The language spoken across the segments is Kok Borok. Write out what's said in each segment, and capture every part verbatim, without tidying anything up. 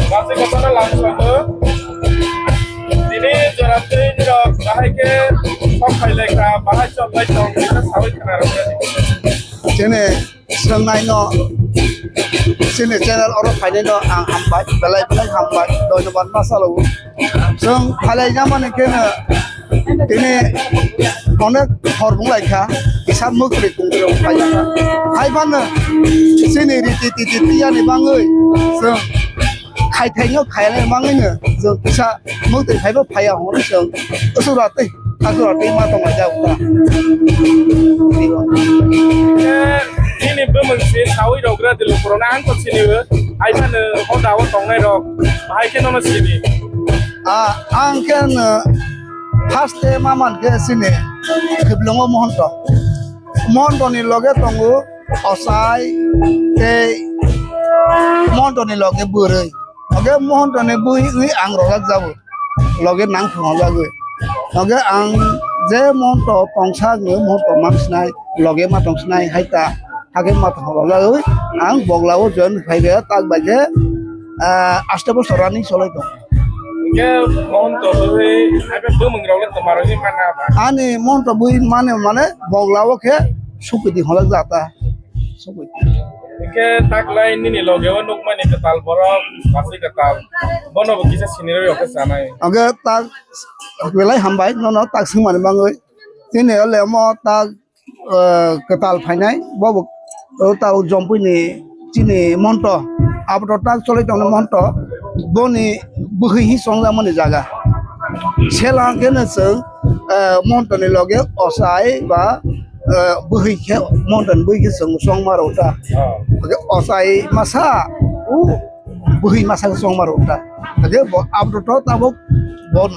Basi kotorno lam songno. Tini jora twi rok bahai khe sok phai lai kha, bahai chok lai tong, tini sawi khna rok. Chini swngnai no, chini channel oro phainai no ang hambai, belai belai hambai, doinoban ma salo. Chwng phalai jamani khe no, tini onek hor bung lai kha, kisa mwkri kungri rok phai kha. Hai phano chini riti titi tiyani bangwi chwng khai thaino khaina bangwi no chwng kisa mwkri phaibo phaiya hwnwi chwng usura tei asura tei ma tong lai jak ta. Nini bumung se sawi rok gra dilo corona ang to sini bo. Hai phano hoda o tongnai rok bahai khe nono sini. Ah, ang khe no first day ma man khe sini Khiblongo Mohonto. Mohonto ni loge tongo Osai tei Mohonto ni loge bwrwi. Oge Mohonto ni bwrwi ang rojak jago. Loge nang phungo jagwi. Oge ang je Mohonto tongsak ni Mohonto mang sinai, loge ma tong sinai hai ta. Hake ma thang rok jagwi ang Bogla o join khai khe tak bai khe, ah, aste bosor running cholai tong. Hingke Mohonto bwrwi haibe bumung rok le twma rok ni mana ba? Ani Mohonto bwrwi mane mane Bogla o khe Sukidi holak jata. Sukidi. Hingke tak lai nini loge o nukmani kwtal borok, basi kwtal. Bono bo kisa sinirwi rok khe chanai. Oge tak belai hambai nono tak swngmani bangwi. Chini o le omo tak ah, kwtal phainai, bo bo, o ta o Jompui ni chini Monto, abo to tak cholai tongnai Monto, boni bwkhwi hi chongjak mani jaga. Sela hwnkhe no chwng, ah, Monto ni loge Osai ba, ah, bwkhwi khe, Monto ni bwkhwi khe chwng chongma rw ta. Oh. Hwnkhe Osai masa, o bwkhwi masa khe chongma rw ta. Hwnkhe bo abo to tabuk bo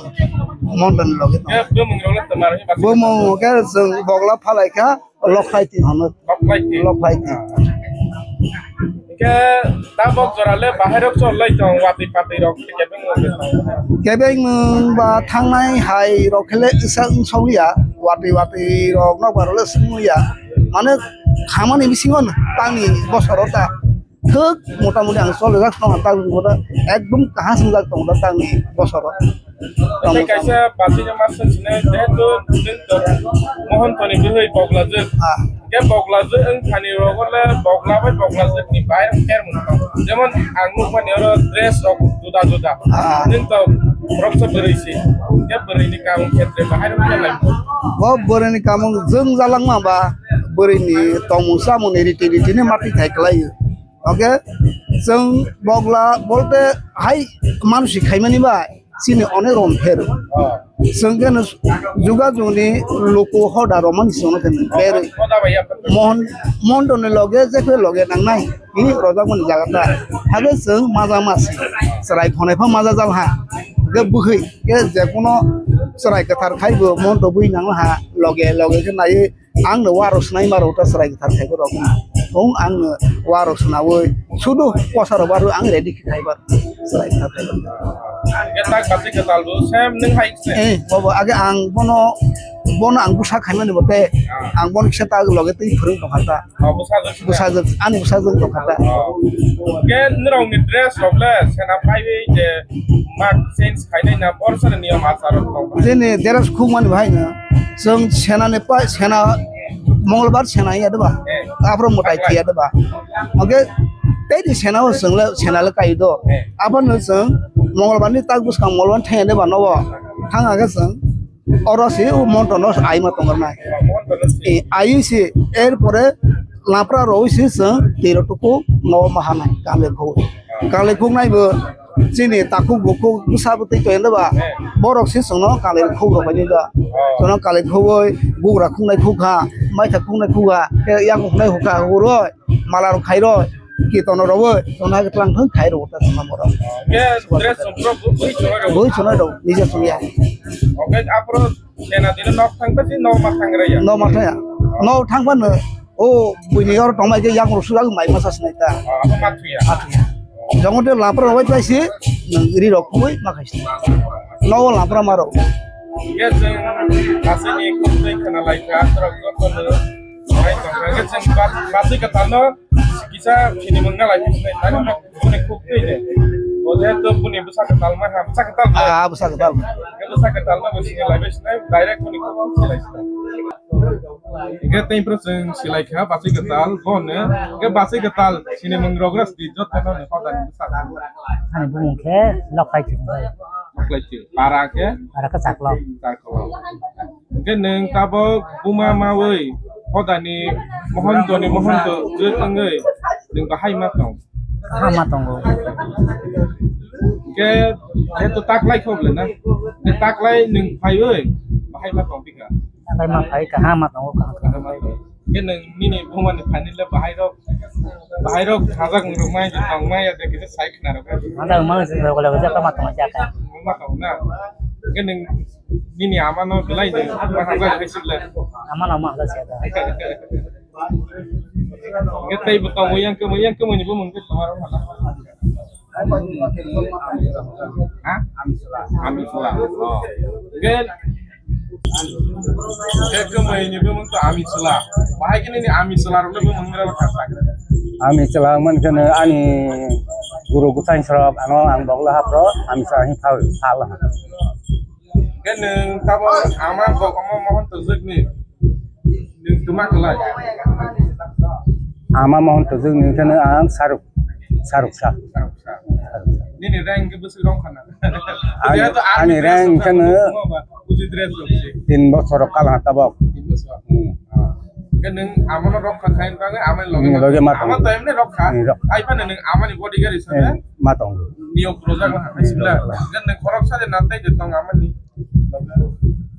Monto ni loge tongo. Khe bumung rok le twma rw ba? Bumung khe chwng Bogla phalai kha. Lokhlaiti hwnwi. Lokhlaiti. Lokhlaiti. Hingke tabok jora le bahai rok chol lai tong, watwi patwi rok kebeng rok le tong. Kebeng nwng ba thangnai hai rok khe le wngsa wngsok ya, watwi watwi rok nokbar rok le swngwi ya. Mane khamani bisingo tangni bosoro ta. Thwk motamoti ang choljak tong, tak ekdom kaham swngjak tong, tak ni bosoro. Tei kaisa bachwi no ma swnsinai, jehetu nwng to Mohontoni bwrwi Boglajwk. Ah. Hwnkhe Boglajwk wngthani rogo le Bogla bai Boglajwk ni bai kher mung tong. Jemon ang nukmani oro dress rok juda juda. Ah. Nwng to boroksa bwrwi si. Hwnkhe bwrwi ni kamung khetre bahai rok khe lai. Bo bwrwi ni kamung jwng jalangma ba bwrwi ni tongmung chamung ni riti riti ni mati thai kwlai. Oke, chwng Bogla bolte hai mansi khaimani bai chini onek rom pher. Oh. Chwng khe no juga jugni luku hoda romani chwngno khe no berwi. Hoda bai ya. Mohon, Mohontoni loge jekhe loge nangnai, hi rojakmani jaga ta. Hake chwng maja masi, chwrai phonai pha maja jal ha. Hake bwkhwi khe jekuno chwrai kwthar khaibo Mohonto bui nang ha, loge loge khe naiwi Ang no warok swnai ma rok ta chwrai kwthar khai borok. Hong ang no warok swnaui sudu kosa rok baro ang ready khai bar chwrai kwthar khai bar. Hwnkhe tak bachwi kwtal bo sem nwng hai se. Eh, bobo age ang bono, bono ang bwsa khaimani bo tei ang bono kisa ta loge tei phwrwng tongkha ta. Oh, bwsajwk se. Bwsajwk, ani bwsajwk tongkha ta. Oh. Hwnkhe nwrokni dress rok le sena phaiwi je mak change khainai na borsani niyom achar rok tongkha. Jeni dress khukmani bahai no. Chwng senani pa, sena, Mongolbar sena ya deba. Eh. Aphro mwtai tiya deba. Oke, tei di sena o chwng le, sena le kai do. Eh. Aphano chwng Mongolbar ni tak bwskang Mongolbar thang ya deba no bo. Thang aga chwng. Oro si o Monto no ai ma tongor nai. Monto no si. Eh, ai si, er pore lapra ro si chwng tiro tuku no ma hanai. Kale kho. Kale khuk nai bo. Chini takhuk bukhuk bwsa bwtwi toyende ba, eh, borok se chwngno kalai khuk rok bai nw da. Oh. Chwngno kalai khugwi bugra khuknai khuk kha, maitha khuknai khuk kha, khe yang khuknai khuk kha, huroi mala rok khairoi, kitono rogwi chwngno hai tlang thang khai rw ta chwngno borok. Khe dress chwng borok bui chwnai rw? Bui chwnai rw, nije chwng ya. Oke, aphuru sena dino nok thang ta si nok ma thang rw ya? Nok ma thang ya. Nok thang phano O buini oro tongmai khe yang rok sujak mai masa sinai ta. Ah, abo ma thuya. Ma thuya. Jongo de lapra rok bai si, nang ri rok khumui ma khai si. Nogo lapra ma rok. Ye jeng asini khumui khana lai kha, trok joto no. Ai tong kha, ye jeng ba-, basi kata no, kisa khini mangna lai kha sinai, tani ma khumui khuk Bo je to buni bwsa kwtal ma ha, bwsa kwtal. Ah, bwsa kwtal. Bwsa kwtal ma bo sini lai bai sinai, direct buni kok silai sinai. Hingke tei phuru chwng silai kha bachai kwtal, bo hwnwi, hingke bachai kwtal sini mung rok ras di joto no ni hoda ni bwsa. Ani bumung khe Lokhai Thing bai. Lokhai Thing. Para khe? Para khe Chaklo. Chaklo. Hingke nwng tabok buma mawi hodani mohonto ni mohonto je tongwi nwng bahai ma tong? Kaham ma tongo. Hingke, heto taklai kho bole na? Hingke taklai nwng phaiwi bahai ma tong bika? Taklai ma phai kaham ma tongo, kaham. Kaham ma tong. Hingke nwng nini bumani phaini le bahai rok, bahai rok hajak nwng rok mai je tong mai ya de kisa sai khna rok. Hajak nwng mang je rok le je ma tong ja ka. Ma tong na? Hingke nwng nini ama no belai de ma hajak hai sik le. Ama no ma hajak sia da. Hingke tei bo tongo yang kemo, yang kemo ni bo mung khe tong aro mana? Ha? Amisla. Oh. Hingke, hingke kemo ni bo mung to Amisla. Bahai khe ni Amisla rok le bo mung rok kha sak. Amisla man khe ani guru guthai sorok ano ang bogla hapro Amisla hin phal phal. Hingke nwng tabok ama bo omo mohon twijwkni nwng twma kwlai? Ama mohon twijwkni hingke nwng ang saruk, saruk sa. Saruk sa. Nini rank hingke bwswk rong khana? Ani, jehetu army ani dress rank rok hingke khana, nwng nwng ba, uji dress rok se. Tin bosor rok kal ha tabok. Tin bosor. Hmm. Ah. Hingke nwng amano rok kha khaini bagwi amani loge. Hmm, ma loge tong. Ma tong. Ama to emni rok kha. Hmm, rok. Ai phano nwng amani bodyguard hisabe. Hmm. Ma tongo. Niyok rojak wngkha, hmm, sibla. Rojak. Gan nang khoroksa de nang tai de tong amani.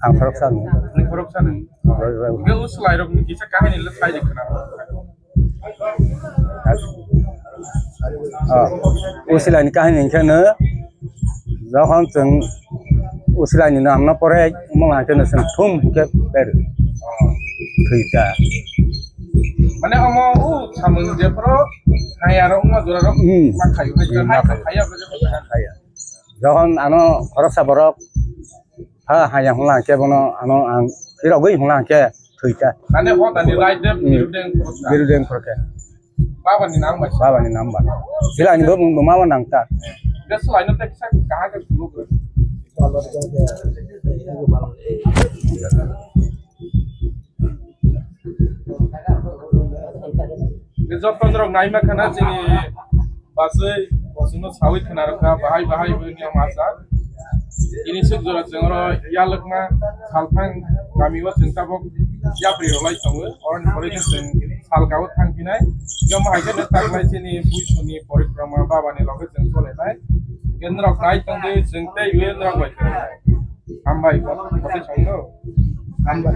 Ang khoroksa no. Nang khoroksa no. Rojak. Ga uslai rok ni kisa kahini le sai de khna. Oh, uslai ni kahini hingke no, jokhon chwng uslai ni nam no pore, omo hingke no chwng thum hingke ber. Thwi ta. Mane omo o samung jephuru hayarok wngma jorarok, hmm, ma khayo, hmm, ma khayo. Khayo, khayo. Jokhon ano khoroksa borok ha haya hwnla khe bono ano ang phirogwi hwnla khe thwi kha. Mane ho tani right de, hmm, building khoroksa. Building khoroksa. Baba ni nang bai. Baba ni nang bai. Sila ni bo mung bo ma nang ta. Gas lai no tek sak kaha ke sulu. Joto norok naima khana chini bachwi bosongno sawi khna rwkha, bahai bahai bo wngya masa. Tini swk jora chwng oro yalwkma salthang kami o chwng tabok yapri rwlai tongo. Oroni pore khe chwng salka o thang phinai. Jomo hai khe tak lai chini buisoni porikroma baba ni loge chwng chole nai. Hwnkhe norok nai tongdi chwng tei norok bai khe nai. Hambai, kothai songno. Hambai.